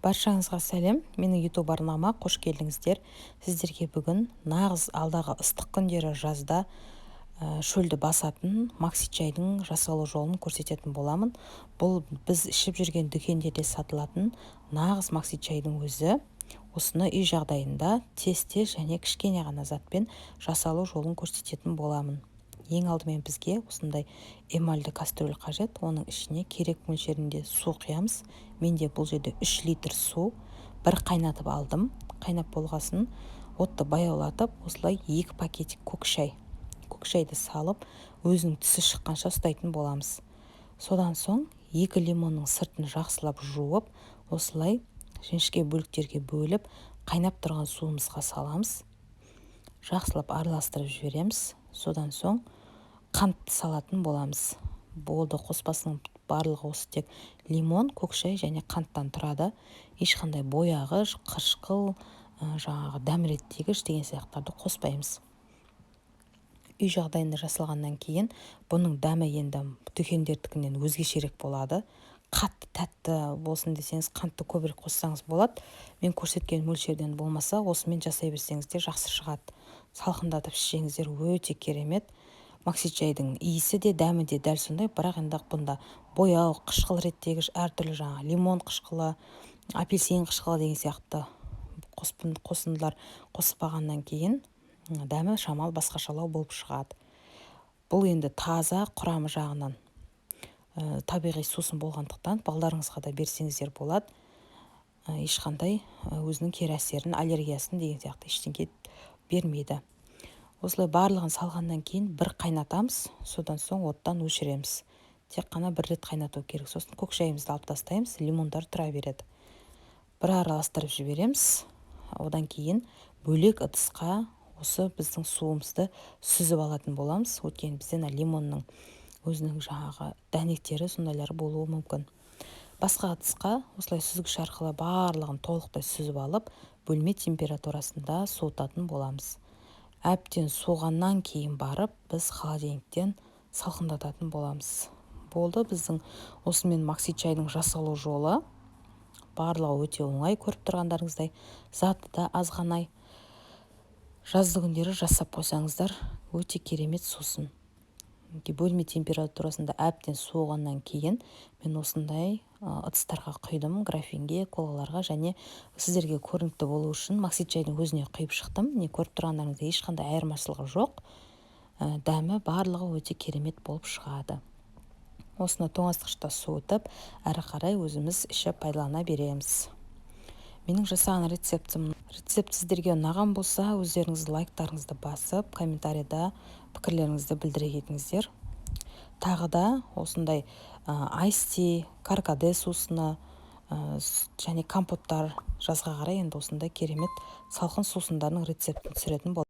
Баршаңызға сәлем! Менің YouTube арнама қош келдіңіздер! Сіздерге бүгін нағыз алдағы ыстық күндері, жазда шөлді басатын макси чайдың жасалу жолын көрсететін боламын. Бұл біз ішіп жүрген дүкендерде сатылатын нағыз макси чайдың өзі. Осыны үй жағдайында тез-тез және кішкене ғана затпен жасалу жолын көрсететін боламын. Ең алдымен бізге осындай эмальді кастрюль қажет. Оның ішіне керек мөлшерінде су құямыз. Менде бұл жерде 3 литр су. Бір қайнатып алдым. Қайнап болғасын, отты баяулатып, осылай екі пакетик көк шайды салып, өзінің түсі шыққанша ұстайтын боламыз. Содан соң екі лимонның сыртын жақсылап жуып, осылай жіңішке бөліктерге бөліп, қайнап тұрған суымызға саламыз. Жақсылап араластырып жібереміз. Содан соң қант салатын боламыз. Болды, қоспасының барлығы осы, тек лимон, көк шай және қанттан тұрады. Ешқандай бояғыш, қышқыл, жаңағы дәм реттегіш деген сияқтыларды қоспаймыз. Үй жағдайында жасалғаннан кейін бұның дәмі енді дүкендердікінен өзгешерек болады. Қатты тәтті болсын десеңіз, қантты көбірек қоссаңыз болады. Мен көрсеткен мөлшерден болмаса, осымен жасай берсеңіз де жақсы шығады. Салқындатып ішсеңіздер, өте керемет. Макси чайдың иісі де, дәмі де дәл сондай, бірақ енді бұнда бояу, қышқыл реттегіш, әртүрлі жаңағы лимон қышқылы, апельсин қышқылы деген сияқты қосындылар қоспағаннан кейін дәмі шамалы басқашалау болып шығады. Бұл енді таза, құрамы жағынан табиғи сусын болғандықтан, балдарыңызға да берсеңіздер болады. Ешқандай өзінің кері әсерін, аллергиясын деген сияқты ештеңе бермейді. Осылай барлығын салғаннан кейін бір қайнатамыз, содан соң оттан өшіреміз. Тек қана бір рет қайнату керек. Сосын көк шайымызды алып тастаймыз, лимондар тұра береді. Бір араластырып жібереміз. Одан кейін бөлек ыдысқа осы біздің суымызды сүзіп алатын боламыз, өйткені бізде мына лимонның өзінің жаңағы дәнектері, сондайлар болуы мүмкін. Басқа ыдысқа осылай сүзгіш арқылы барлығын толықтай сүзіп алып, бөлме температурасында суытатын боламыз. Әбден суығаннан кейін барып, біз холодильниктен салқындататын боламыз. Болды, біздің осымен макси чайдың жасалу жолы барлығы өте оңай. Көріп тұрғандарыңыздай, заты да азғанай. Жазды күндері жасап қойсаңыздар, өте керемет сусын. Бөлме температурасында әбден суығаннан кейін мен осындай ыдыстарға құйдым, графинге, колаларға. Және сіздерге көрінікті болу үшін макси чайдың өзіне құйып шықтым. Міне, көріп тұрғандарыңыздай, ешқандай айырмашылығы жоқ. Дәмі, барлығы өте керемет болып шығады. Осыны тоңазытқышта суытып, әрі қарай өзіміз ішіп пайдалана береміз. Менің жасаған рецепт сіздерге ұнаған болса, өздеріңіз лайктарыңызды басып, комментарийда пікірлеріңізді білдіре кетіңіздер. Тағы да осындай айс ти, каркаде сусыны және компоттар, жазға қарай енді осындай керемет салқын сусындардың рецептін түсіретін боламын.